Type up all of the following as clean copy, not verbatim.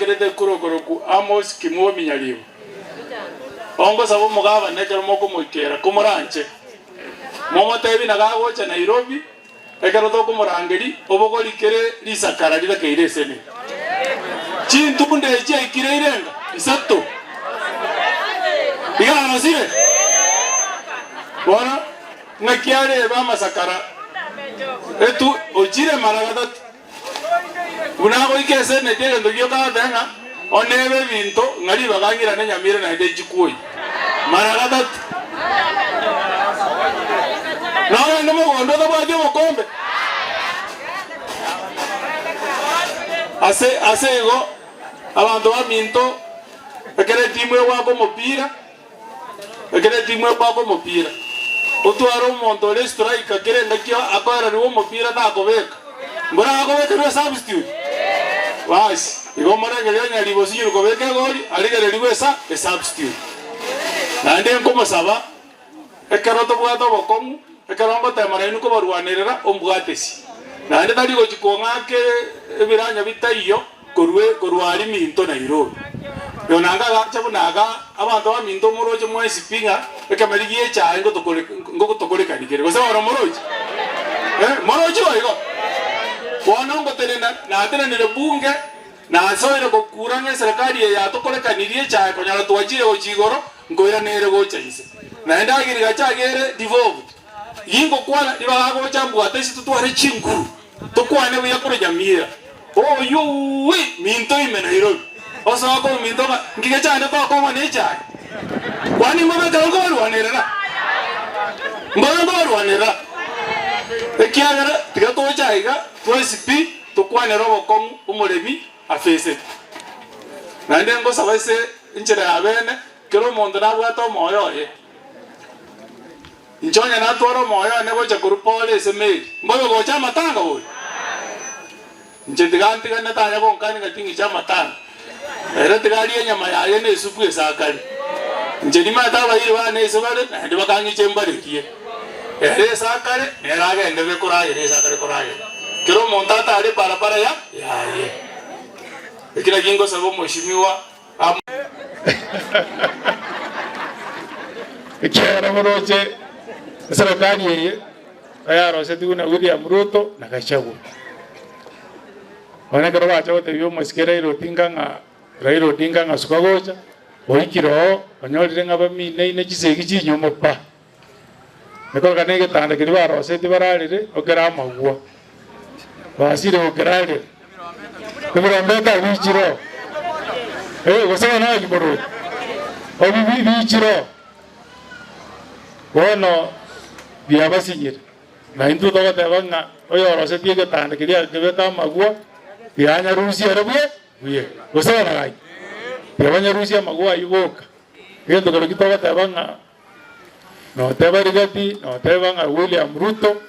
Oakerete ekura okorokwa Amos Kimwomi Nyaribo. Ongosaba omogabane ekero mokomoikera, komoranche, momotebie na gagocha Nairobi, ekero tokomorangeria, obogori kere risakara rirakeire esene. Chintunda echi chiaikire irenga isato. Iga arosire? Bono ng'aki arebe amasakara etu ochire mara gatato. Buna agoika eseneti egento gioka agoteba ng'a onebe ebinto ng'a ribaga ng'irane nyamira naende nchikwoyie mara gatato. Nogende mogondo otabwati obokombe? Ase ase igo abanto baminto ekero etimu egoaka omopira. Ekero etimu egoaka omopira, otware omonto ore striker kera engaki akoererigwa omopira takobeka, mbora akobekerwa esubstitute? Basi, igo omorengererio onye ribosi kobeka egori, arigererigwe esa esubstitute. Naende nkomosaba, ekero tobwate obokong'u, ekero ngotema nainwe kobarwanerera, ombwatesi. Naende tari gochia kong'aka ebiranya bitaiyo. Korwa korwa aria minto Nairobi. Yonanga agacha buna iga, abanto baminto moroche mwensi pi ng'a ekemeri gi'echae ngotokore ngotokorekani kere. Gose bono moroche? Eh, moroche boigo? Bono ngotenena natenenire bunge, nasoire kokura ng'a eserekari eye yatokorekanirie echae konyora twachire gochia igoro, nkoirana ere gocha inse. Naende agriculture iga ere devolved. Gingokwana ribaga gocha mbwate ase totware chinguru. Tokwane buya korwa Nyamira. Oyio uwi minto ime Nairobi. Osoa korwa minto ng'a ngige chande tokong'wa ne echae. Kwani mbobe ekero nkobarwanerera? Mbobe nkobarwanerera? Ekiagera tiga toche aiga twensi pi tokwanere obokong'u omoremi afesete. Naende ngosaba ase enchera ya bene kera omonto nabwate omoyo oye. Inche onye natwara omoyo one gocha korwa pore ase meli, mbobe gocha amatanga bori? Inche tiga ntigane tanya gonkania ng'a ting'iche amatanga. Ere tiga arie enyama yaye na esupu esakare. Inche nimanyete abairi bane ase bare, naende bakang'iche mbarerie. Ere esakare, nere agenderere koragera esakare koragera. Kera omonto atare eparapara ya yaye. Eki nakio ngosaba omoshimiwa. Ekiagera moroche eserekari eye yarosetigwe na William Ruto na Gachagua. Bono ekero bacha gotebia omosike Raila Odinga ng'a Raila Odinga ng'a suka gocha, oikire oo onyorire ng'a bamineine chisegi chinyomba pa. Ekorokana egetanda keria barosetie bararere okere amagwa, basire gokerarera. Ebirombeta biichire oo, eh, gose bono naki moroche? Obi biichire oo. Bono biabasinyire, na intwe togoteba ng'a oyorosetie egetanda keria akebeka amagwa, tianyarusia ere buya buya, gose bono gaki? Tiabanyarusia amagwa aywo boka. Egento keria togoteba ng'a Noteba Rigathi, noteba ng'a William Ruto,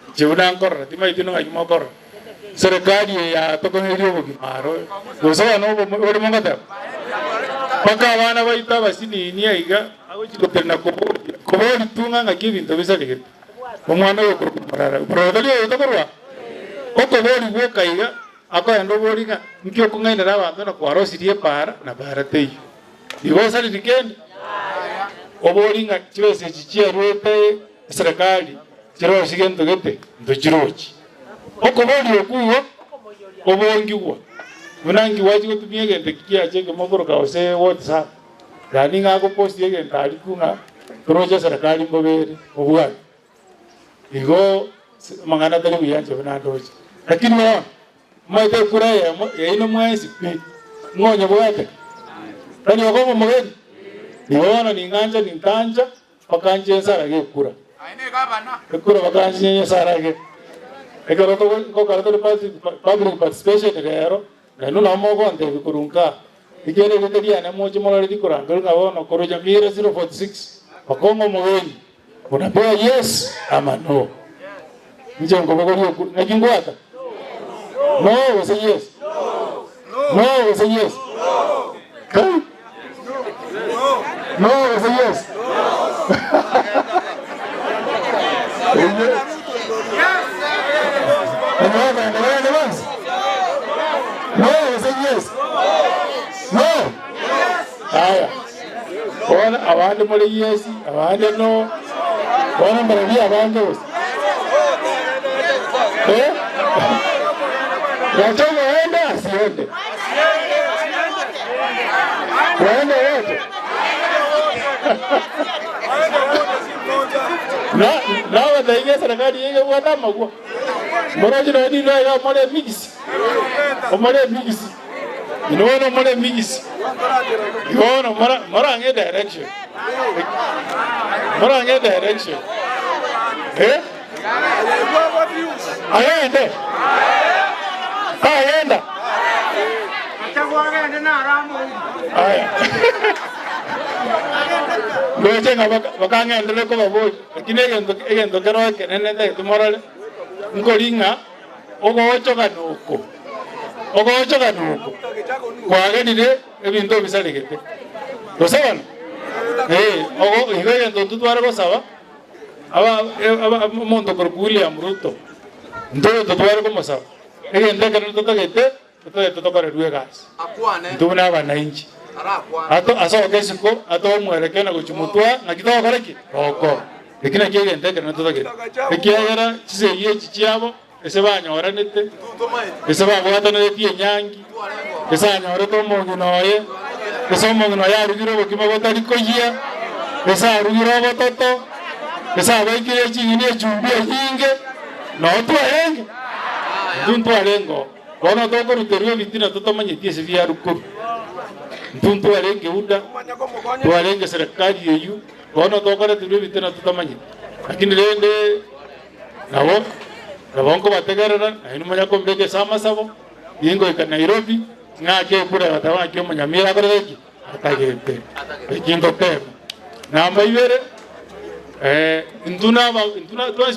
inche buna nkorora timaeti nong'aki mokorora. Serikali eye yatokong'eirie obogima aro, gose bono obo ore mogoteba? Mpaka abana baito abasinini aiga agochi gotenena koboria, koboria tu ng'a ng'aki ebinto bisaregete. Omwana oyo okorokwa Morara, Morara tari oyo otokorwa? Okoboria gwoka iga, akoenda oborie ng'a nki okong'ainera abanto na kwarosirie epaara na paara teiyo. Igo osariri kende? Oborie ng'a chibesa echi chiaruete eserekari chirosie gento gete? Ntochirochi. Okoboria okwo igo obongigwa buna nki gwachia gotumia egento eki kiacha ekemo okoroka gose WhatsApp yaani ng'a agoposti egento aria tu ng'a toroche eserekari mbobe ere obwate. Igo amang'ana tari buya inche buna ndoche. Lakini bono Moete ekura eyemo yaino mwensi pi, ng'a onyebwate, tari okoba omogeni. Igo bono ning'ancha nintancha bakanche ensarage ekura. Ekura bakanche ensarage. Ekero togokora tore public participation rero, nainwe nabo mogontebia korwa nkaa, ekiagera erieta riane moche morore rikorangerwa ng'a bono korwa Nyamira 046 okong'a omogeni. Unapewa yes ama no. Inche nkobogoria oku naki ngwaka? No gose yes? No gose yes? Kai? No gose yes? No gose yes? Aya, bono abande more yes, abande no, bono mbarabwo abange gose? Eh? Gachagua aende asiende? Waende wote? Na nabataiga eserekari eye ebwate amagwa. Moroche nonya nigo iga omore emigisi. Omore emigisi. Inwe bono omore emigisi. Igo bono mora morang'e edirection. Morang'e edirection. Eh? Agende. Tagenda. Aya. Ndoche ng'a baka- bakang'enderere kobaboria, lakini egento egento kero ekenene ntagete morore, nkori ng'a ogochogana oko, ogochogana oko kwagerire ebinto bisaregete. Gose bono? Eh, ogo igo egento intwe tware gosaba, aba aba omonto okorokwa William Ruto, intwe egento tware komosaba, egento ekenene totagete, totagete tokorerwe egasi, intwe buna abanainchi. Ato asoke isiko, atoe omwerekeo na gochia motwe, naki togokora ki? Togokora. Eki nakio egento ekenene totagete, ekiagera chisegi echi chiabo ase banyoranete, ase babwataneretie enyangi, ase anyorete omong'ina oye, ase omong'ina oye arugire obokima botari koyia, ase arugire obototo, ase abaikire ching'eni echumbi enyinge, noo twarenge? Intwe ntwarenge oo. Bono tokoruterwa ebitina totamanyeti ase biarukorwa. Intwe ntwarenge UDA, twarenge serikali eyio, bono tokoreterwa ebitina totamanyeti. Lakini rende nabo nabo nkobategerera, nainwe manya kombeka ase amasabo, ningoika Nairobi, ng'ake ekura bateba ng'aki omonyamira akorete ki? Atagete. Eki ngoteba. Namba ibere, intwe naba intwe na twensi.